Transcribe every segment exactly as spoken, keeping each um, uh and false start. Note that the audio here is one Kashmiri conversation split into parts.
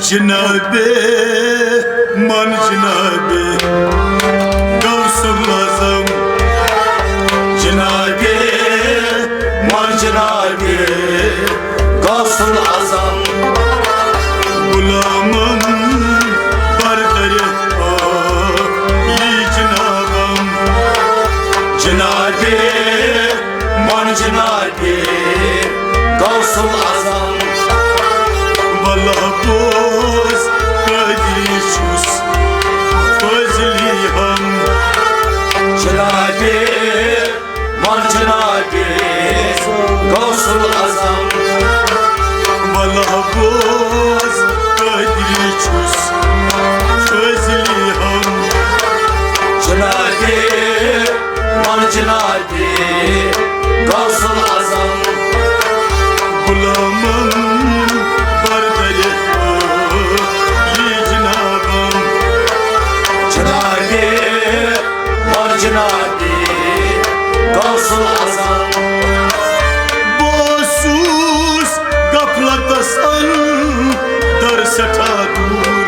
جناب، من جناب غوث الاعظم، جناب، من جناب غوث الاعظم، غلامم بردر عالی جنابم، جناب، من جناب غوث الاعظم، واللہ بوز قادری چھُس فضلی ہم، جناب، من جناب غوث الاعظم، واللہ بوز قادری چھُس فضلی ہم، جناب، من جناب غوث الاعظم، غلامم بردر عالی جنابم، جناب، من جناب غوث الاعظم، بہٕ اوسُس غفلتس اندر سٮ۪ٹھاہ دوٗر،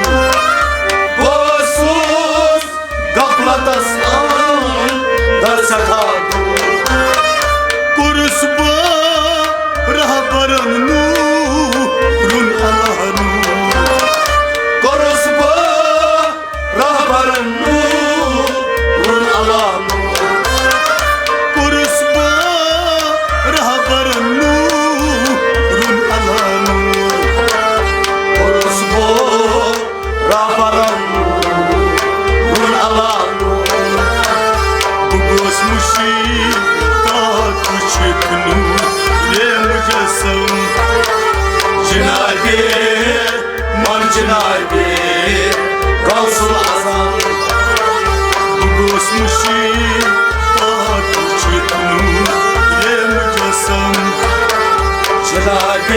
بہٕ اوسُس غفلتس اندر سٮ۪ٹھاہ دوٗر۔ کوٚرُس بہٕ رہبرن نوٗرُن علا نوٗر۔ کوٚرُس بہٕ رہبرن نوٗرُن علا نوٗر۔ کوٚرُس بہٕ رہبرن نوٗرُن علا نوٗر۔ کوٚرُس بہٕ رہبرن نوٗرُن علا نوٗر۔ بہٕ گوس مُشتاق وٕچھِتھ نوٗرِ مجسم، جناب، من جناب غوث الاعظم، بہٕ گوس مُشتاق وٕچھِتھ نوٗرِ مجسم، جناب،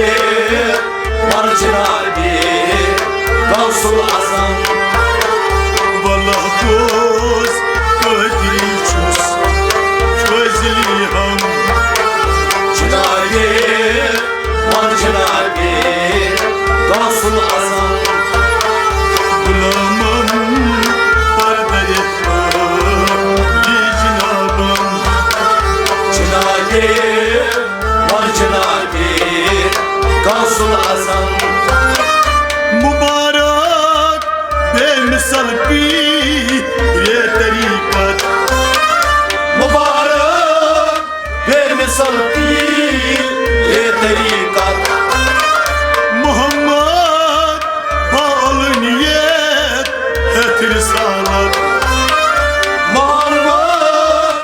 من جناب غوث الاعظم، واللہ بوز قادری چھُس فضلی ہم، جناب، من جناب غوث الاعظم، غلامم بردر عالی جنابم، جناب، من جناب غوث الاعظم، مبارک بے مثل پیر طریقت، مبارک بے مثل پیر طریقت، محمد باالنیت ہیتھ رسالت، محمد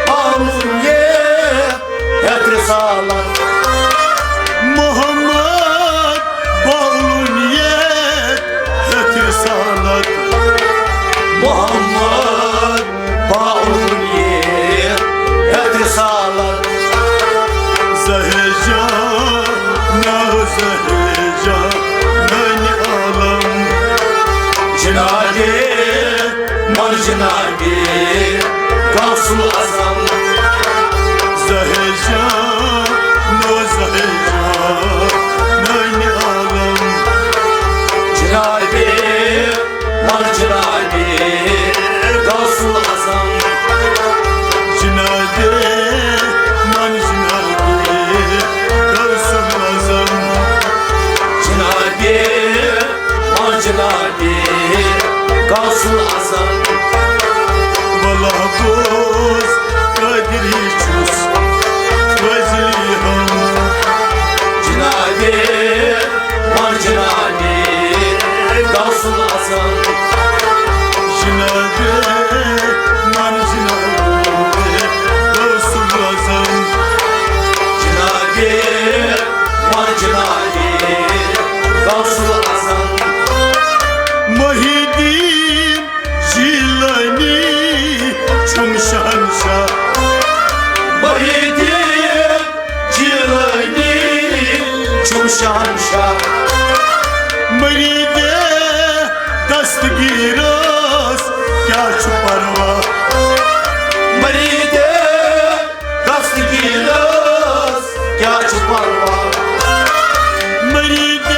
باالنیت ہیتھ رسالت، محمد باالنیت ہیتھ رسالت، محمد باالنیت ہیتھ رسالت، زہر جان، ناو زہر جان، نانِ عالم، جناب، من جناب غوث الاعظم، زہر جان، ناو زہر جان، نانِ عالم، جناب، من جناب غوث الاعظم، جناب، من جناب غوث الاعظم، جناب، من جناب غوث الاعظم، واللہ بوز قادری چھُس فضلی ہم، جناب، من جناب غوث الاعظم، جناب، من جناب غوث الاعظم، جناب، من جناب غوث الاعظم، محی الدین جیلانی چھُم شہنشاہ، محی الدین جیلانی چھُم شہنشاہ، مرید دستگیرس کیٛاہ چھُ پرواہ، مرید دستگیرس کیٛاہ چھُ پرواہ، مرید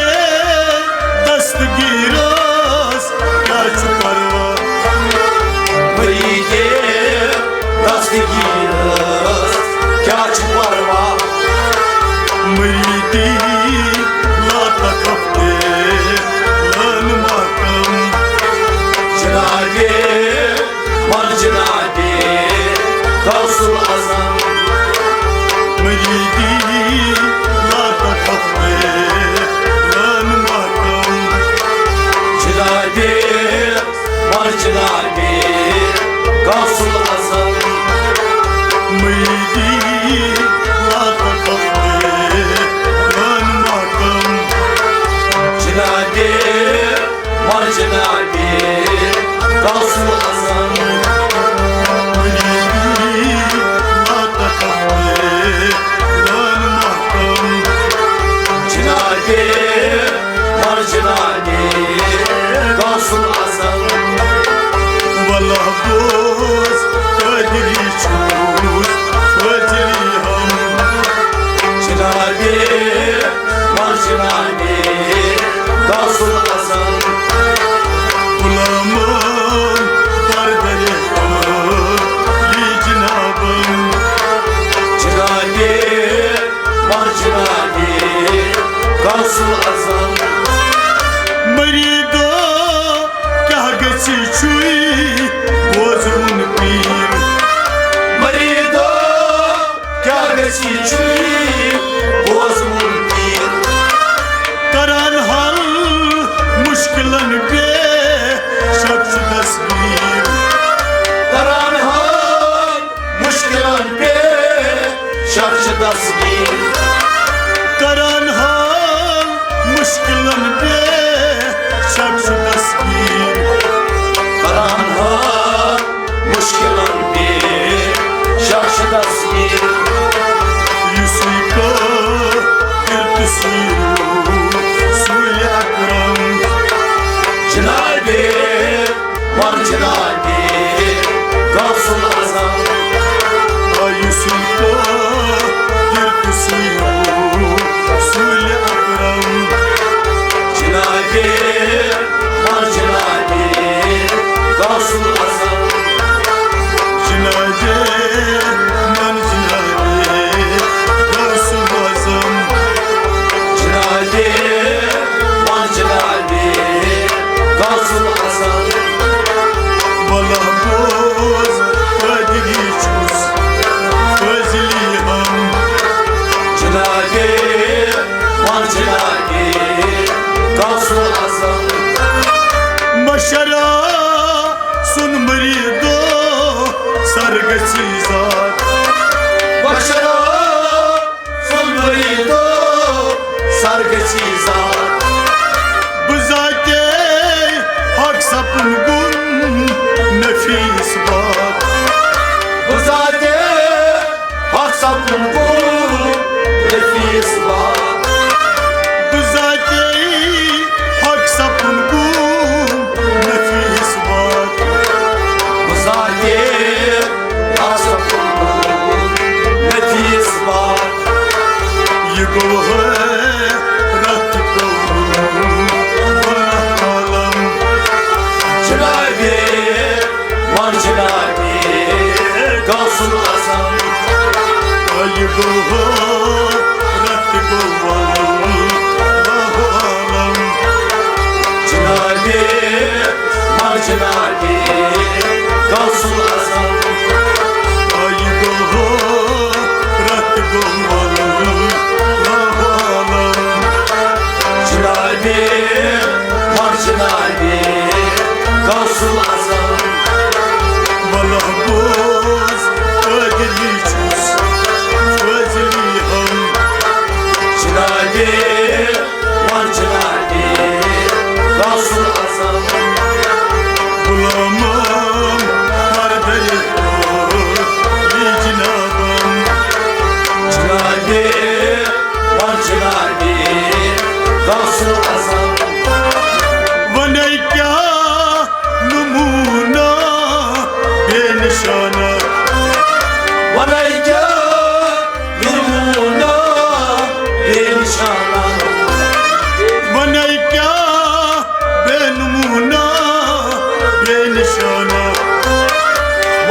دستگیر مر جنابِ غوث الاعظم۔ مریدی لا تخف، جان محکم۔ جنابِ، مر جنابِ غوث الاعظم۔ واللہ بوز، قادری چھُس، فٲضلی ہم۔ جنابِ، مر جنابِ غوث الاعظم۔ غلامن پردرِ علی جنابن۔ جنابِ، مر جنابِ غوث الاعظم۔ مریدو، کیٛاہ گژھِ چھُے بوزوُن پیٖر۔ مریدو، کیٛاہ گژھِ چھُے بوزوُن پیٖر۔ کران حل مشکلن پہ شخص دستگیر۔ کران حل مشکلن پہ شخص دستگیر۔ کران حل مشکلن پہ شخص دستگیر۔ کران حل مشکلن پہ شخص دستگیر۔ یُسُے قٲدر تہٕ سیٖرو رسوٗلِ اکرم۔ جنابِ، مر جنابِ غوث الاعظم۔ آ یُسُے قٲدر تہٕ سیٖرو رسوٗلِ اکرم۔ جنابِ، مر جنابِ غوث الاعظم۔ جنابِ، من جنابِ غوث الاعظم۔ جنابِ، من جنابِ غوث الاعظم۔ واللہ بوز، قادری چھُس، فٲضلی ہم۔ جنابِ، مر جنابِ غوث الاعظم۔ مشرا سُن مریدو سر گژھی ذات۔ مشرا سُن مریدو سر گژھی ذات۔ بہٕ ذاتے حق سپُن گُم نفیس بات۔ بہٕ ذاتے حق سپُن گُم نفیس بات۔ بہٕ ذاتے حق سپُن گُم نفیس بات۔ بہٕ ذاتے حق سپُن گُم نفیس بات۔ یہِ گوٚو حٲرت گوٚو عالم۔ جنابِ، مر جنابِ غوث الاعظم۔ یہِ گوٚو رت گوٚو واللہ عالم۔ جنابِ، مر جنابِ غوث الاعظم۔ یہِ گوٚو رت گوٚو واللہ عالم۔ جنابِ، مر جنابِ غوث الاعظم۔ واللہ بوز، قادری چھُس، فٲضلی ہم۔ جنابِ، مر جنابِ غوث الاعظم۔ غلامم ہر دلہِ کوٚر یہِ جنابم۔ جنابِ، مر جنابِ غوث الاعظم۔ ونے کیٛاہ نمونہ بے نشانہ۔ ونے کیٛاہ نمونہ بے نشانہ۔ ونے کیٛاہ بے نمونہ بے نشانہ۔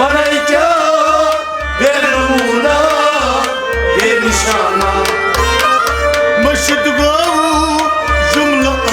ونے کیٛاہ بے نمونہ بے نشانہ۔ مشد گوٚو جملہٕ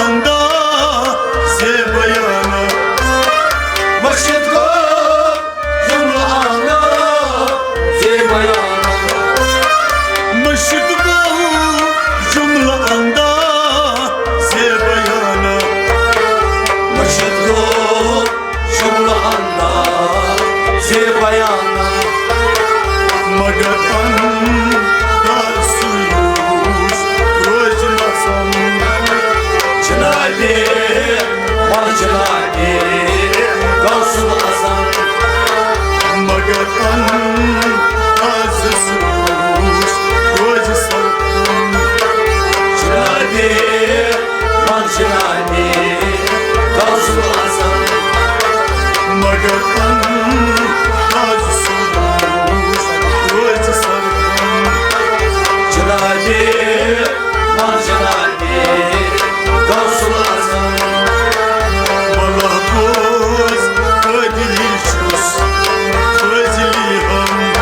مر جنابِ غوث الاعظم۔ مگر انداز سوز روزِ سرکن۔ جنابِ، مر جنابِ غوث الاعظم۔ مگر انداز سوز روزِ سرکن۔ جنابِ، مر جنابِ غوث الاعظم۔ بلا بوز، قٲدِلی چھُس، فٲضِلی ہم۔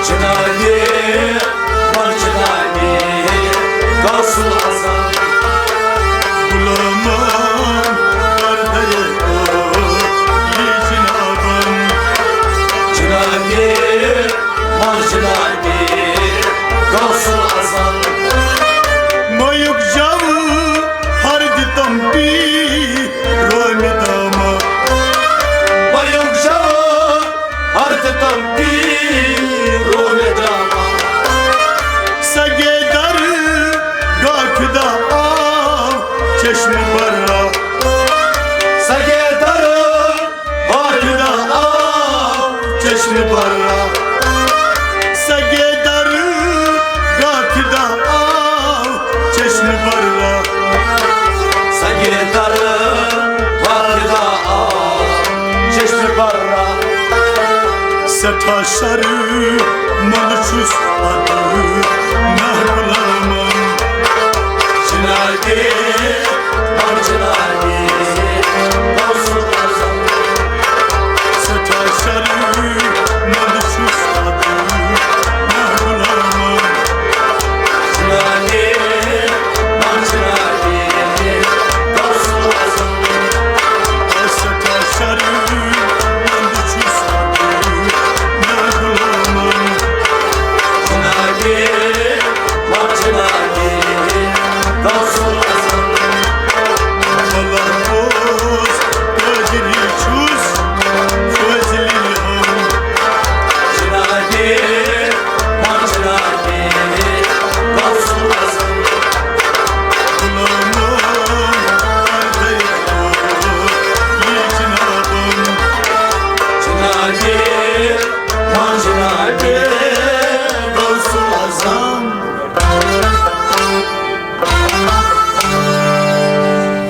جنابِ، مر جنابِ غوث الاعظم۔ غلامن کر دے یہِ جنابن۔ جنابِ، مر جنابِ غوث الاعظم۔ میُک جوہر ہر دِتم پی رومِ دامہ۔ میُک جوہر ہر دِتم پی رومِ دامہ۔ سگے در گاہ فدا آو چشم برا۔ سگے در گاہ فدا آو چشم برا۔ سگے در گاہ فدا آو چشم برا۔ سگے در گاہ فدا آو چشم برا۔ سٹھا شر من چھُس ادٕ نہ غلامن۔ جنابِ،